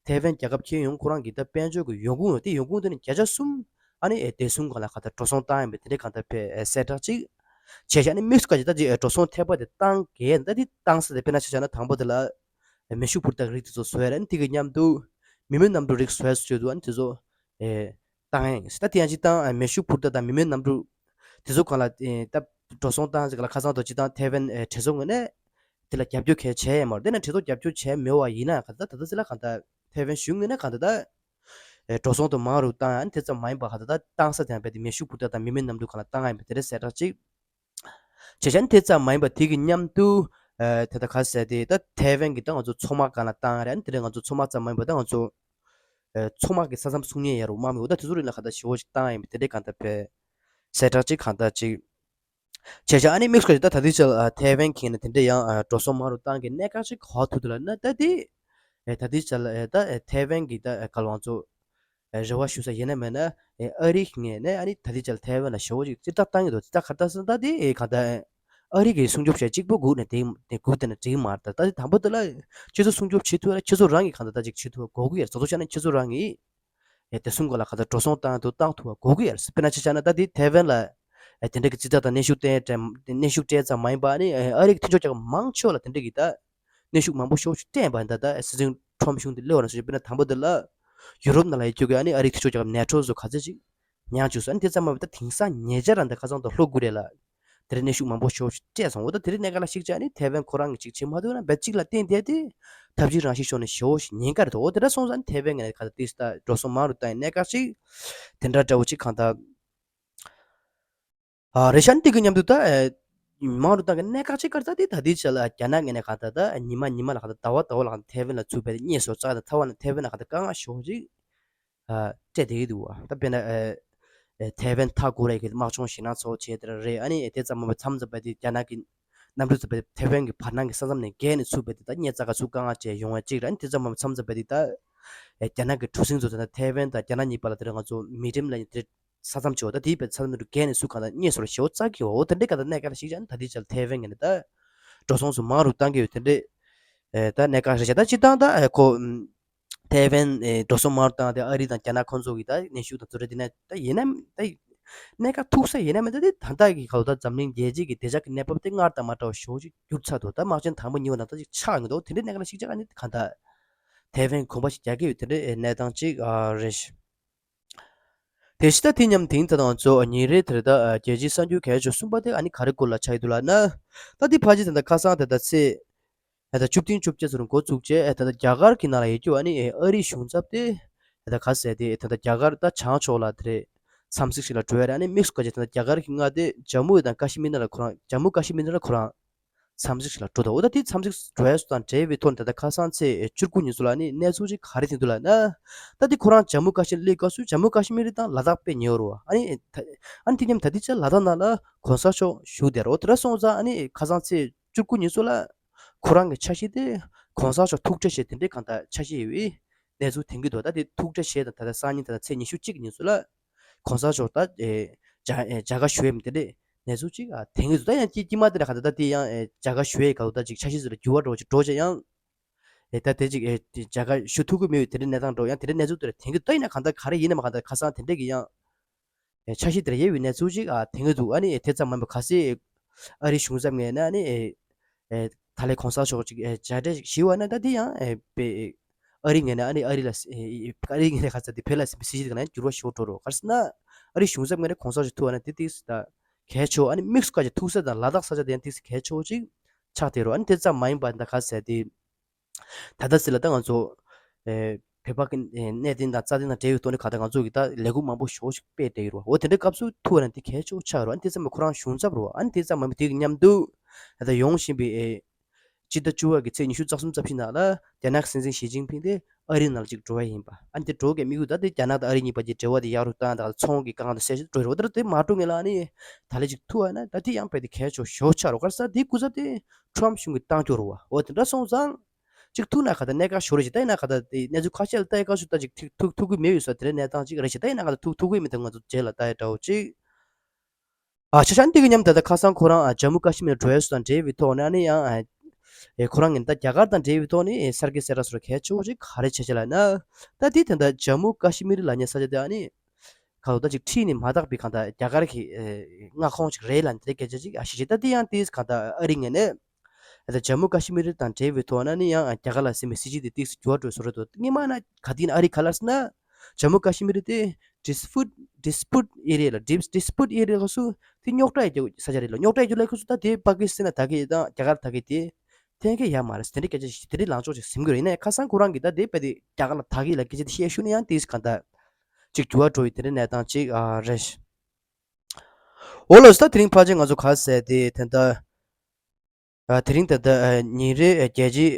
ཐའེ་ཝན་རྒྱལ་ཁབ་ཁྱོན་ཡོངས་ཁོ་རང་གི་ད་དཔལ་འབྱོར་གྱི་ཡོང་ཁུངས་ཡོད་དེ་ཡོང་ཁུངས་དེ་ནི་བརྒྱ་ཆ་གསུམ་ཨ་ནི་བདེ་སྲུང་སྒང་ལ་གང་ལྟར་འགྲོ་སོང་བཏང་ཡོད་མེད་དེ་འདྲའི་གང་ལྟར་དཔེ་གསལ་བསྒྲགས་ཅིག་བྱས་ཤག་ཨ་ནི་དམིགས་སུ་བཀར་ཅིག་ད་ཅིག་འགྲོ་སོང་ཐེབས་པ་དེ་བཏང་གས། ད་དེ་བཏང་ས་དེ་དཔེར་ན་ཆ་བཞག་ན་དང་པོ་དེ་ལ་མེ་ཤུགས་འཕུར་མདའ་རིགས་དེ་ཚོ་བཟོས་ར། ཨ་ནི་དེ་གི་མཉམ་དུ་མི་མེད་གནམ་གྲུ་རིགས་བཟོས་སུ་བཅུག་འདུག་ཨ་ནི་དེ་ཚོ་ཨེ་བཏང་ཡ་ཡིན། ད་དེ་ཡང་ཅིག་བཏང་། མེ་ཤུགས་འཕུར་མདའ་དང་མི་མེད་གནམ་གྲུ་དེ་ཚོ་སྒང་ལ་ཨེ་ད་འགྲོ་སོང་བཏང་ཟེར་ག་ལ་ཁ་སང་དུ་ཅིག་བཏང་། ཐའེ་ཝན་ཨེ་གྲོས་ཚོགས་ངོས་ནས་དེ་ལ་རྒྱབ་སྐྱོར་གང་ཡང་བྱས་ཡ་མ་རེད། དེ་ན་གྲོས་ཚོགས་རྒྱབ་སྐྱོར་བྱས་མེད་པ་ཡིན་ན་ག་ད་ད་ད་ཟེར་ལ་གང་ལྟར་ཐའེ་ཝན་གཞུང་ངོས་ནས་གང་ལྟར་ད་ཨེ་འགྲོ་སོང་དུ་མང་རུ་བཏང་ཡ། ཨ་ནི་དེ་ཙམ་མ་ཡིན་པ་ག་ད་ད་བཏང་ས་དེ་ཡང་རྦད་དེ་མེ་ཤུགས་འཕུར་མདའ་དང་མི་མེད་གནམ་གྲུ་སྒང་ལ་བཏང་ཡ་ཡིན་པ་དེ་འདྲ་གསལ་བསྒྲགས་ཅིག་བྱས་ཙང་དེ་ཙམ་མ་ཡིན་པ་དེ་གི་མཉམ་དུ་ཨ་དེ་ད་ག་ཟེར་དེ་ད་ཐའེ་ཝན་གྱི་ད་ང་ཚོ་མཚོ་དམག་སྒང་ལ་བཏང་ཡ་རེད། ཨ་ནི་དེ་རིང་ང་ཚོ་མཚོ་དམག་ཙམ་མ་ཡིན་པ་ད་ང་ཚོ་ཨ་མཚོ་དམག་གི་ས་མཚམས་སྲུང་མཁན་ཡ་རུ་དམག་མི་འོ་ད་དེ་ཚོ་རིགས་ལ་ག་ད་ཞེ་པོ་ཞིག་བཏང་ཡ་ཡིན་པ་དེ་འདྲའི་གང་ལྟར་དཔེ་གསལ་བསྒྲགས་ཅིག་གང་ལྟར་ཅིག་བྱས་ཤག་ཨ་ནི་དམིགས་སུ་བཀར་ད་ད་ལྟའི་ཆར་ཨ་ཐའེ་ཝན་གྱིས་ནི་དེ་འདྲ་ཡང་ཨ་འགྲོ་སོང་མང་རུ་བཏང་གི་གནད་འགག་ཅིག་ག་པར་ཐུག་འདུག་ལབ་ན། ད་དེ་ཨེ་ད་ལྟའི་ཆར་ལ་ཨེ་ད་ཨེ་ཐའེ་ཝན་གྱི་ད་ཨེ་ག་ལ་ང་ཚོ་ཨེ་རེ་བ་ཞུ་ས་ཡིན་ན་མེད་ན་ཨེ་ཨ་རི་ངོས་ནས་ཨ་ནི་ད་ལྟའི་ཆར་ལ་ཐའེ་ཝན་ལ་ཞེ་པོ་ཅིག་ཙིར་ཐག་བཏང་གི་འདུག་ཙིར་ཐག་ག་རེ་བཏང་ཟེར་ན་ད་དེ་ཨེ་གང་ལྟར་ཨེ་ཨ་རི་གི་སྲུང་སྐྱོབ་བྱས་གཅིག་པོ་སྒུག་ནས་དེ་དེ་སྒུག་བསྡད་ན་འགྲིག་གི་མ་རེད། ད་ད་དེ་དང་པོ་དེ་ལ་ཁྱེད་ཚོ་སྲུང་སྐྱོབ་བྱེད་ཐུབ་ཡ་ལ་ཁྱེད་ཚོ་རང་གིས་གང་ལྟར་ད་ཅིག་བྱེད་ཐུབ་པ་དགོས་ཀྱི་ཡོད་རེད། བཟོ་ཚོ་བྱས་ན་ཁྱེད་ཚོ་རང་གིས་ཨེ་བདེ་སྲུང་སྒང་ལ་ག་ད་འགྲོ་སོང་བཏང་དུ་བཏང་ཐུབ་པ་དགོས་ཀྱི་ཡོད་རེད། དཔེར་ན་ཆ་བཞག་ན་ད་དེ་ཐའེ་ཝན་ལ་ཨེ་དེ་འདྲ་གི་ཙིར་ཐག་དང་གནོན་ཤུགས་སྤྲད་སྤྲད་གནོན་ཤུགས་སྤྲད་ཙམ་མ་ཡིན་པ་ཨ་ནི་ཨེ་ཨ་རི་གི་མཐུན་ཕྱོགས་རྒྱལ་ཁབ་མང་ཆེ་བ་ལ་དེ་འདྲ་གི་ད་གནོན་ཤུགས་མང་པོ་ཤོག་ཤུགས་སྤྲད་པ་ཡིན། ད་ད་ཨེ་སྲིད་འཛིན་ཁྲོམ་གཞུང་དེ་སླེབས་པ་ནང་བཞིན་དཔེར་ན་དང་པོ་དེ་ལ་ཡུ་རོབ་ནང་ལ་ཡོད་རྒྱུ་གི་ཨ་ནི་ཨ་རི་གི་མཐུན་ཕྱོགས་རྒྱལ་ཁབ་ནེ་ཊོ་ཚོ་ག་ཚོད་ཅིག་མྱངས་བཅུག་སོང་། ཨ་ནི་དེ་ཙམ་མ་ཡིན་པ་ད་དེང་སང་ཉེ་ཆར་རང་ད་ཁ་སང་ད་ལྷོ་ཀོ་རི་ཡ་ལ་དེ་རིང་གནོན་ཤུགས་མང་པོ་ཤོག་ཤུགས་སྤྲད་སོང་། འོ་ད་དེ་རིང་གནད་འགག་ལ་གཞིགས་བྱས་ཨ་ནི་ཐའེ་ཝན་ཁོ་རང་གིས་ཅིག་བྱེད་མ་ཐུབ་ན་རྦད་གཅིག་ལ་བརྟེན་བསྡད་དེ་ཐབས་ཇུས་རང་བཞིན་ཤོར་ནས་ཞེ་པོ་ཞིག་ཉེན་ཁ་རེད་དོ། འོ་དེ་འདྲ་སོང་ཙང་ཨ་ནི་ཐའེ་ཝན་ངོས་ནས་ག་ད་ཏིས་ད་འགྲོ་སོང་མང་རུ་བཏང་ཡ་གནད་འགག་ཅིག་དེ་འདྲ་འདྲ་བོ་ཅིག་གང་ལྟར། ཨ་རེ་ཤན་དེ་གི་མཉམ་དུ་ད་ཨེ་མང་རུ་བཏང་གི་གནད་འགག་ཅིག་ག་རེ་ད་དེ་ད་དེའི་ཆ་ལ་རྒྱ་ནག་ངོས་ནས་གང་ལྟར་ད་ཉི་མ་ཉི་མ་ལ་གང་ལྟར་ཟླ་བ་ཟླ་བ་ལ་གང་ལྟར་ཐའེ་ཝན་ལ་ཚུར་རྦད་དེ་བརྙས་བཟོ་རྩ་དང་ཐའེ་ཝན་ལ་ཐའེ་ཝན་ལ་གང་ལྟར་དཀའ་ངལ་ཞེ་པོ་ཅིག་ཨ་སྤྲད་བསྡད་ཀྱི་འདུག་བ། ད་དཔེར་ན་ཨེ་ཨེ་ཐའེ་ཝན་མཐའ་འཁོར་ཡ་གི་དམག་སྦྱོང་ཞེད་སྣང་ཚ་བོ་བྱས་དེ་རེད། ཨ་ནི་ཨེ་དེ་ཙམ་མ་མཚམས་ཙམ་རྦད་དེ་རྒྱ་ནག་གི་གནམ་གྲུ་ཚོ་རྦད་དེ་ཐའེ་ཝན་གྱི་བར་སྣང་གི་ས་མཚམས་ནས་བརྒལ་ནས་ཚུར་རྦད་དེ་ད་བརྙས་རྩ་ག་ཚུར་དཀའ་ངལ་སྤྲད་ཡོང་བ་ཅིག་རེད། ཨ་ནི་དེ་ཙམ་མ་མཚམས་ཙམ་རྦད་དེ་ད་ཨེ་རྒྱ་ནག་གི་གྲུ་གཟིངས་ཚོ་དང་ཐའེ་ཝན་དང་རྒྱ་ནག་གཉིས་བར་ལ་དེ་རེད་ང་ཚོ་མི་རིམ་ལ་དེ་རེད། ས་མཚམས་ཆེ་བ་ད་དེའི་བའི་ས་མཚམས་རུ་བརྒལ་ནས་སུ་གང་ལ་བརྙས་སོར་ཞེ་པོ་རྩ་གི་འོ་དེ་འདྲའི་ག་ད་གནད་འགག་ལ་ཞིག་ཅང་ད་དེ་ཅར་ཐའེ་ཝན་ངོས་ནས་ད་འགྲོ་སོང་སུ་མང་རུ་བཏང་གི་ཡོད། དེ་འདྲའི་ཨེ་ད་གནད་འགག་རེད་ཤག་ད་སྤྱིར་བཏང་ད་ཨེ་ཁོ་ཨམ་ཐའེ་ཝན་ཨེ་འགྲོ་སོང་མང་རུ་བཏང་སྟེ་ཨ་རི་དང་རྒྱ་ནག་ཁོང་ཚོ་གི་ད་གནོན་ཤུགས་དང་དེ་འདྲ་དེ་ནས་ད་ཡིན་ན་ད་གནད་འགག་ཐུག་ས་ཡིན་ན་མིན་ད་དེ་ད་ལྟ་གི་ག་ད་འཛམ་གླིང་རྒྱལ་སྤྱི་གི་བདེ་འཇགས་ཀྱི་གནས་བབ་དེ་སྔར་དང་མ་འདྲ་བ་ཞེ་པོ་ཅིག་འགྱུར་ཚར་འདུག་ད་དམག་ཆེན་དང་པོ་གཉིས་པ་ནང་ད་ཅིག་ཆགས་ཡོང་གི་འདུག་དེ་འདྲའི་གནད་འགག་ལ་ཞིག་ཅང་ཨ་ནི་ག་ད་ཐའེ་ཝན་གོམ་པ་ཞིག་རྒྱག་གི་ཡོད། དེ་འདྲའི་གནས་སྟངས་ཅིག་ཨ་རེད་ཤག་དེ་བཞིན་ད་དེ་མཉམ་དེང་ད་ང་ཚོ་ཉིན་རེའི་དེར་ད་རྒྱལ་སྤྱིའི་གསར་འགྱུར་གལ་ཆེ་གསུམ་པ་དེ་ཨ་ནི་ག་རེ་སྐོར་ལ་ཆགས་ཡོད་འདུག་ལབ་ན། ད་དེ་ཕལ་ཆེར་ད་ལྟ་ཁ་སང་ད་ལྟ་ཚེས་ད་ལྟ་བཅུ་བདུན་བཅོ་བརྒྱད་ཚོ་རུ་འགོ་བཙུགས་རྗེས་ད་ལྟ་རྒྱ་གར་གྱི་ནང་ལ་ཡོད་རྒྱུ་ཨ་ནི་ཨ་རིའི་གཞུང་ཚབ་དེ་ད་ལྟ་ག་ཟེར་དེ་ད་ལྟ་རྒྱ་གར་ད་བྱང་ཕྱོགས་ལ་དེ་རེད་འཚམས་གཟིགས་ཤིག་ལ་འགྲོ་ཡ་རེད། ཨ་ནི་དམིགས་སུ་བཀར་རྗེས་ད་ལྟ་རྒྱ་གར་གྱི་མངའ་སྡེ་ཇམ་མུ་དང་ཀ་ཤི་མིར་ནང་ལ་ཁོ་རང་ཇམ་མུ་ཀ་ཤི་མིར་ནང་ལ་ཁོ་རང་ འཚམས་གཟིགས་ཤིག་ལ་འགྲོ་དོ། འོ་ད་དེ་འཚམས་གཟིགས་འགྲོ་ཡ་སུ་དང་འབྲེལ་བའི་ཐོག་ནས་ད་ལྟ་ཁ་སང་ཚེས་བཅུ་དགུ་ཉིན་སུ་ལ་ནི་གནས་ཚུལ་ཅིག་ག་རེ་ཐོན་འདུག་ལབ་ན། ད་དེ་ཁོ་རང་ཇམ་མུ་ཀ་ཤི་མིར་སླེབས་སྐབས་སུ་ཇམ་མུ་ཀ་ཤི་མིར་དང་ལ་དྭགས་དཔེ་ཉེ་བོ་རེད་བ། ཨ་ནི་ད་ཨ་ནི་དེ་མཉམ་ད་དེ་ཆ་ལ་དྭགས་ནང་ལ་གོང་ས་མཆོག་བཞུགས་བསྡད་རོགས། དེ་འདྲ་སོང་ཙང་ཨ་ནི་ཁ་སང་ཚེས་བཅུ་དགུ་ཉིན་སུ་ལ་ཁོ་རང་གི་འཆར་གཞི་དེ་གོང་ས་མཆོག་ཐུག་འཕྲད་བྱས་དེ་འདྲའི་གང་ལྟར་འཆར་གཞི་ཡོད་པའི་གནས་ཚུལ་ཐོན་གྱི་འདུག་ད་དེ་ཐུག་འཕྲད་བྱས་དང་ད་ལྟ་སང་ཉིན་ད་ལྟ་ཚེས་ཉི་ཤུ་གཅིག་ཉིན་སུ་ལ་གོང་ས་མཆོག་ད་ཨེ་མཇལ་ཨེ་མཇལ་ཁ་ཞུ་ཡས་མི་དེ་འདྲས་གནས་ཚུལ་ཅིག་ཨ་དེང་གི་ད་ཡང་དཀྱིལ་དཀྱིལ་མ་དེ་ལ་ག་ད་ད་དེ་ཡང་ཨེ་མཇལ་ཁ་ཞུ་ཡས་ག་ད་ཅིག་འཆར་གཞི་ཟེར་ལ་འགྱུར་བ་འགྲོ་ཅིག་འགྲོ་ཅིག་ཡང་ཨེ་ད་དེ་ཅིག་ཨེ་དེ་མཇལ་ཁ་ཞུ་ཐུབ་ཀྱི་མེད་པའི་དེ་འདྲས་གནས་སྟངས་འགྲོ། ཡང་དེ་འདྲས་གནས་ཚུལ་དེ་ལ་དེང་གི་ད་ཡིན་ན་ག་ད་ག་རེ་ཡིན་ན་མ་ག་ད་ཁ་སང་དེ་འདྲས་ཀྱི་ཡང་ཨེ་འཆར་གཞི་དེ་ལ་ཡོད་པའི་གནས་ཚུལ་ཅིག་ཨ་དེང་གི་འདུག་ཨ་ནི་ཨེ་དེ་ཙམ་མིན་པ་གལ་སྲིད་ཨ་རི་གཞུང་ཚབ་ངོས་ནས་ཨ་ནི་ཨེ། ཨེ་ད་ལས་གོང་ས་མཆོག་ཅིག་ཨེ་མཇལ་འཕྲད་ཅིག་ཞུས་པ་ན་ད་དེ་ཡང་ཨེ་པེ་ཨ་རི་ངོས་ནས་ཨ་ནི་ཨ་རི་ལ་ཨེ་ཨ་རི་ངོས་ནས་ག་ཚ་དེ་བོད་ལ་སྲིད་པའི་སྲིད་ཇུས་དེ་ག་ན་འགྱུར་བ་ཞིག་འགྲོ་རོགས། ག་རེ་ཟེར་ན་ཨ་རི་གཞུང་ཚབ་ངོས་ནས་གོང་ས་མཆོག་ཐུག་པ་ན་དེ་ཏིག་ཙམ་ད་གལ་ཆེ་བོ། ཨ་ནི་དམིགས་སུ་བཀར་ཅིག་ཐུག་ས་དང་ལ་དྭགས་ས་ཆ་དེ་ཡང་ཏིག་ཙམ་གལ་ཆེ་བོ་ཅིག་ཆགས་བསྡད་རོགས། ཨ་ནི་དེ་ཙམ་མ་ཡིན་པ་ད་ག་ཟེར་དེ། ད་ལྟ་ཟེར་ལ་ད་ང་ཚོ་ཨེ་བོད་པ་གི་ཨེ་གནས་བརྟན་དང་རྩ་བརྟན་དང་འབྲེལ་བའི་ཐོག་ནས་ག་ད་ང་ཚོ་གི་ད་ལས་འགུལ་མང་པོ་ཞེ་པོ་ཞིག་སྤེལ་བསྡད་ཡོད་རེད་བ། འོ་དེ་འདྲའི་སྐབས་སུ་ཐུག་པ་ན་དེ་གལ་ཆེ་བོ་ཆགས་རེད་བ། ཨ་ནི་དེ་ཙམ་མ་ཁོ་རང་གཞུང་ཚབ་རེད་བ། ཨ་ནི་དེ་ཙམ་མ་མི་དེ་གི་མཉམ་དུ་ད་ལྟ་ཡོང་བཞིན་པའི་ཨེ་སྤྱི་ཟླ་བཅུ་པ་གི་ཚེས་ཉི་ཤུ་རྩ་གསུམ་རྩ་བཞི་ནང་ལ་རྒྱ་ནག་སྲིད་འཛིན་ཞི་ཅིན་ཕིང་དེ་ཨ་རི་ནང་ལ་ཅིག་འགྲོ་བ་ཡིན་པ། ཨ་ནི་དེ་འགྲོ་གི་དམིགས་ཡུལ་ད་དེ་རྒྱ་ནག་དང་ཨ་རི་གཉིས་བར་གྱི་འབྲེལ་བ་དེ་ཡག་རུ་བཏང་དང་ཚོང་གི་དཀའ་ངལ་དེ་སེལ་ཆེད་འགྲོ་རེད་བ། ད་དེ་མ་འགྲོ་སྔོན་ལ་ཨ་ནི་ད་ལས་ཅིག་ཐུག་པ་ན་ད་དེ་ཡང་དཔེ་དེ་གལ་ཆེ་བོ་ཞེ་པོ་ཆགས་རེད་བ། ག་རེ་ཟེར་ན་དེ་སྐུ་ཚབ་དེ་ཁྲོམ་གཞུང་གི་བཏང་རྒྱུ་རེད་བ། འོ་དེ་འདྲ་སོང་ཙང་། གཅིག་ཐུག་ན་ག་ད་གནད་འགག་ཤོར་རེད་ཅིག་ད་ཡིན་ན་ག་ད་དེ་གནས་ཚུལ་ཁ་ཤས་ལ་ལྟ་ཡི་སྐབས་སུ་ད་ཅིག་ཐུག་ཐུག་ཐུག་གི་མེད་ཡོད་ས་དེ་འདྲའི་གནས་སྟངས་ཅིག་རེད་ཅིག་ད་ཡིན་ན་ག་ད་ཐུག་ཐུག་གི་མེད་དེ་ང་ཚོ་རྗེས་ལ་ལྟ་ཡི་འདྲ་བོ་ཅིག་ཨ་ཆ་ཆ་འདི་གི་མཉམ་ད་ལྟ་ཁ་སང་ཁོ་རང་ཨ་ཇམ་མུ་ཀ་ཤི་མིར་འགྲོ་ཡས་སུ་དང་འབྲེལ་བའི་ཐོག་ནས་ཨ་ནི་ཡང་ཨ་ཨེ་ཁོ་རང་གི་ད་རྒྱ་གར་དང་འབྲེལ་བའི་ཐོག་ནས་ཨེ་གསར་འགྱུར་གསལ་བསྒྲགས་སོགས་གལ་ཆེ་བོ་ཅིག་ག་རེ་བྱས་བྱས་ལབ་ན། ད་དེ་ད་ལྟ་ཇམ་མུ་ཀ་ཤི་མིར་ལབ་མཁན་ས་ཆ་དེ་ཨ་ནི། ག་ད་ཅིག་ཁྲིད་ནས་མ་དག་པའི་གང་ལྟར་རྒྱ་གར་གྱི་ཨེ་མངའ་ཁོངས་ཅིག་རེད་ལབ་ནས་དེ་སྐད་ཆ་ཅིག་ཨ་ཞིག་ཅིག་ད་དེ་ཡང་དེས་གང་ལྟར་ཨ་རི་ངོས་ནས་ཨ་ད་ཇམ་མུ་ཀ་ཤི་མིར་དང་འབྲེལ་བའི་ཐོག་ན་ནི་ཡང་རྒྱ་གར་ལ་ཟིན་པའི་སྲིད་ཇུས་དེ་ཏིག་ཙམ་འགྱུར་བ་འགྲོ་བཟོ་འདྲ་འདུག་སྔོན་མ་ན་ག་དེ་ཡིན་ཨ་རི་ག་ལ་ཟེར་ན་ཇམ་མུ་ཀ་ཤི་མིར་དེ་dispute dispute area ལ་dis- dispute area ལ་སུ་དེ་རྙོག་དྲ་ཡོད་རྒྱུ་ས་ཆ་རེད་ལ། རྙོག་དྲ་ཡོད་རྒྱུ་ལ་ཁོ་སུ་ད་དེ་པ་ཀི་སི་ཐན་ལ་ད་གི་དང་རྒྱ་གར་ད་གི་དེ་གཏན་འཁེལ་ཡ་མ་རེད་དེ་འདྲའི་སྐད་ཆ་ཞིག་དེ་འདྲའི་ལངས་ཕྱོགས་ཅིག་ཟིན་གི་རེད། ཡིན་ནའི་ཁ་སང་ཁོ་རང་གིས་ད་དེ་དཔེ་དེ་རྒྱ་གར་ལ་ད་གི་ལ་སྐད་ཆ་དེ་བཤད་ཤུགས་ནི་ཡང་དེ་གང་ལྟར་ཅིག་འགྱུར་བ་འགྲོ་ཡི་དེ་འདྲའི་གནས་སྟངས་ཅིག་ཨ་རེད། འོ་ལགས་སོ། ད་དེ་རིང་ཕལ་ཆེར་ང་ཚོ་ག་ཟེར་དེ་དེ་འདྲ་ཨ་དེ་རིང་ད་ལྟ་ཨ་ཉིན་རེའི་ཨ་རྒྱལ་སྤྱིའི་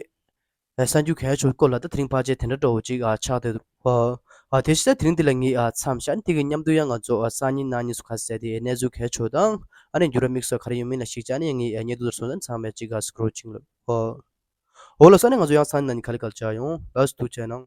ཨ་གསར་འགྱུར་གལ་ཆེ་བའི་སྐོར་ལ་ད་དེ་རིང་ཕལ་ཆེར་དེ་འདྲ་འདྲ་བོ་ཅིག་ཨ་ཆགས་བསྡད་འདུག་ཨ་ཨ་དེ་བཞིན་ད་དེ་རིང་འདི་ལ་ངས་ཨ་མཚམས་བཞག་དེ་གི་མཉམ་དུ་ཡང་ང་ཚོ་ཨ་སང་ཉིན་གནངས་ཉིན་སུ་ག་ཟེར་དེ་གནས་ཚུལ་གལ་ཆེ་བ་དང་ཨ་ནི་འགྱུར་བ་དམིགས་བསལ་ག་རེ་ཡོང་མིན་ལ་གཞིགས་བྱས་ཨ་ནི་ངས་ཨ་སྙན་ཐོ་འདིར་སོང་ཙང་ཚང་མས་ཅིག་ཨ་སྐྲོལ་ཅིང་ལ་ཨོ། འོ་ལགས་སོ། ཨ་ནི་ང་ཚོ་ཡང་སང་ཉིན་གནངས་ཉིན་ག་ལེ་ག་ལེ་མཇལ་ཡོང་། ལགས་སོ། ཐུགས་རྗེ་གནང་།